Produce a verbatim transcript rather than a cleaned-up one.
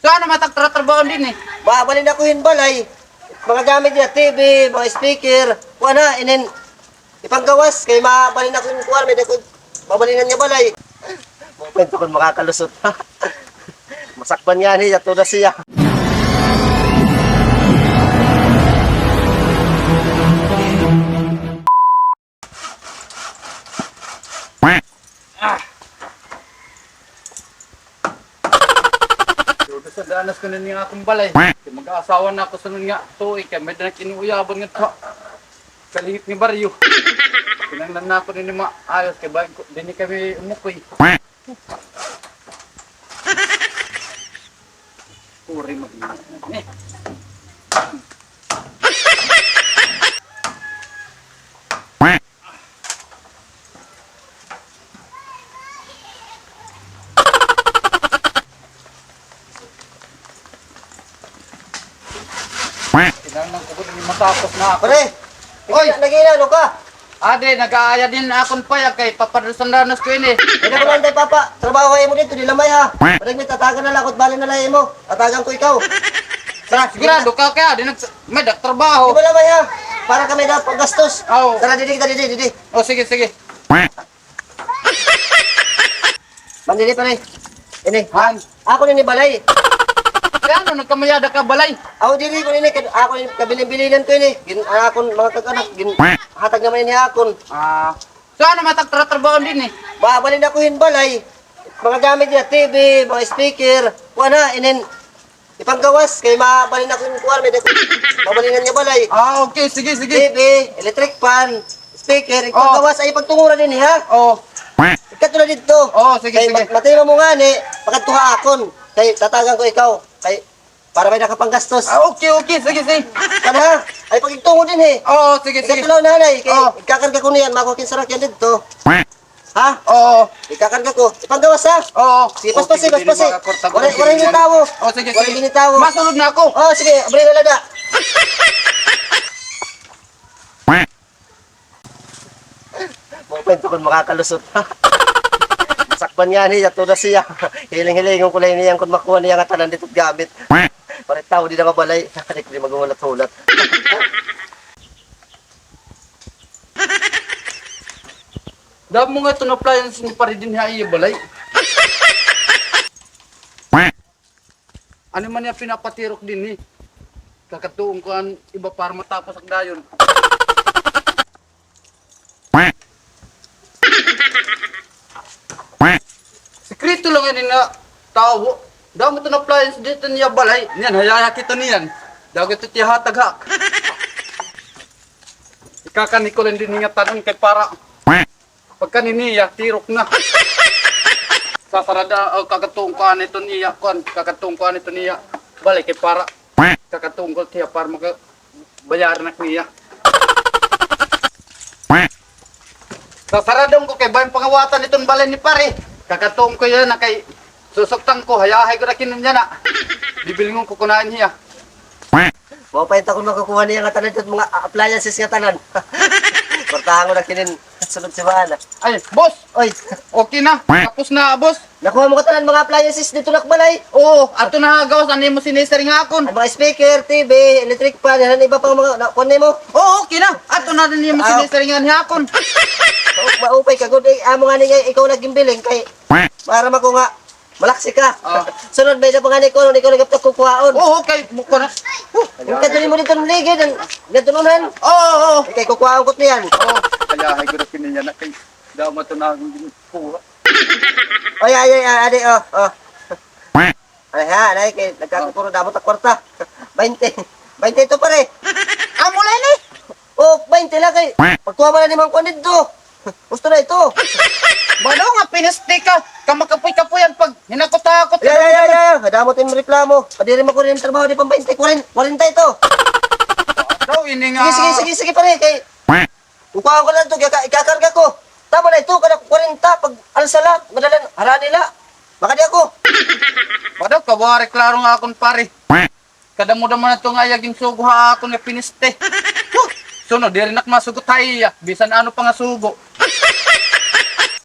Paano man it ak tratrabaho dinhi? Mabalhin ako hin balay. Mga gamit niya, T V, mga speaker. Kuan ha, inin ipanggawas kay mabalhin ako hin kuan, may dako mabalhinan nga balay. Mao pa ito kon makakalusot. Masakpan ngani, yato na siya. Ah. Dudusa danas ko na niya akon balay. Kay mag-aasawa na ako sunod nga tuig, kay may danak inuuyaban nga to. Kalihip ni baryo. Kinahanglan na ako dinhi maayos, kay bahin ko, dinhi kami umukoy. Puri mo. Eh. Kinahanglan ko gud matapos na ako. Pare! Oy! Nag-iinano ka? Adi, nag-aaya din akon payag kay papadusan danas ko ini. Ay, naku lang, tay papa. Trabaho kayo mo dito, di lamay ha. Pare, may tatagan na lang ako, bali na lang mo. Tatagan ko ikaw. Sa, sigurado ka kaya, di nag-, may dak trabaho. Di ba lamay ha? Para kami dapat paggastos. Oo. Tara, didi kita, didi, didi. O, sige, sige. Mandili, pare. Ini. Han. Ako ini balay. Kay ano, nagkamayada ka balay? Aw, diri ko ini, kad-, ako ini, kabilin-bilinan ko ini. Gin-, akon mga kag-anak, gin-, hatag naman ini akon. Ah. So, ano man it ak tratrabaho dinhi? Mabalhin ako hin balay. Mga gamit niya, T V, mga speaker. Kuan ha, inin ipanggawas kay mabalhin ako hin kuan, may dako mabalhinan nga balay. Ah, okay, sige, sige. T V, electric fan, speaker, ipanggawas, ay ipagtunguran dinhi ha. Oh. Ikaw na dito. Oh, sige, sige. Kay ma-, matima mo ngani, pakadto ha akon. Kay tatagan ko ikaw. Kay para may nakapanggastos. Ah, okay, okay, sige, sige. Kan ha? Ay pagigtungo dinhi. Oo, sige, sige. Ikatulo na, nanay, kay ikakarga ko niyan, makuha kin sarakyan dito. Ha? Oo. Ikakarga ko. Ipanggawas, ha? Oo. Sige, paspasi, paspasi. Waray, waray ni tawo. O, sige, sige. Waray ni tawo. Masulod na ako. O, sige, abri na lada. Mao pa ito kon makakalusot. Masakpan ngani, yato na siya. Hiling-hilingon ko la ini kon makuha niya nga tanan dito gamit. Pare, tawo di na mabalay. Di ko di maghulat-hulat. Damo nga iton appliance ni pare dinhi ha iya balay. Ano man iya pinapatirok dinhi? Kakadtuon ko an iba para matapos ak dayon. Sikreto lang ini nga tawo. Damo iton appliance dito niya balay. Niyan, hayaya kita niyan. Daw ito tiyahatag ha. Ikakani ko lang dinhi nga tanan kay para pagkani niya, tirok na. Sasarada, o, kakadtuon ko an iton iya, kuan, kakadtuon ko an iton iya balay kay para kakadtuon ko tiya para makabayaran ak niya. Sasaradon ko kay bahin pangawatan iton balay ni pare. Kakadtuon ko yana kay susuktan ko, hayahay ko na kinin yana. Bibilngon ko kunain hiya. Mao pa ito kon makukuha niya nga tanan, mga appliances nga tanan. Kwartahan ko na kinin sunod semana. Ay, boss! Oy! Okay na. Tapos na, boss. Nakuha mo ka tanan mga appliances dito na balay? Oo, ato na ha gawas, an imo sinisir nga akon. An mga speaker, T V, electric fan, an iba pang mga, na, kuan nimo? Oo, okay na. Ato na rin imo sinisir nga akon. Ma-, maupay ka gud, eh, amo nga ni nga ikaw naging biling kay para mako nga malaksi ka. Oh. Sunod, may-ada pa ngani ko, ikaw nagapit kukuhaon. Oo, kay, mukha na. Huh. Ang kadali mo dito ng ligid, ang ganda nun, han? Oo, oo, oo. Ikay kukuhaon ko niyan. Oo. Kaya, ay, gusto kiniya na kay, daw matunawin din kuha. Oy, ay, ay, ay, adi, oh, oh. Ay, ha, ay, kay, nagkakukuro, dapat ang kwarta. Bainte. Bainte ito, pare. Amo lang, eh. Oh, bainte la kay pagkuha man ni Mang Kuan didto. Gusto na ito. Bado nga piniste ka. Kamakapoy-kapoyan pag hinakot-hakot. Ay, ay, ay, ay, ay. Kadamo tin reklamo. Kadiri mo ko rin trabaho di pang bainte, kwarenta, kwarenta ito. Daw ini nga. Sige, sige, sige, sige, pare, kay kukuha ko lang ito, ika-, ikakarga ko. Tama na ito, kada kwarenta, pag alsa la, madalan, harani la. Baka di ako. Bado ka, buhari, klaro nga akon pare. Kadamo-damo na ito nga iya ginsugo ha akon nga piniste. Huh! Sunod, diri na ak masugot ha iya. Bisan ano pa nga sugo.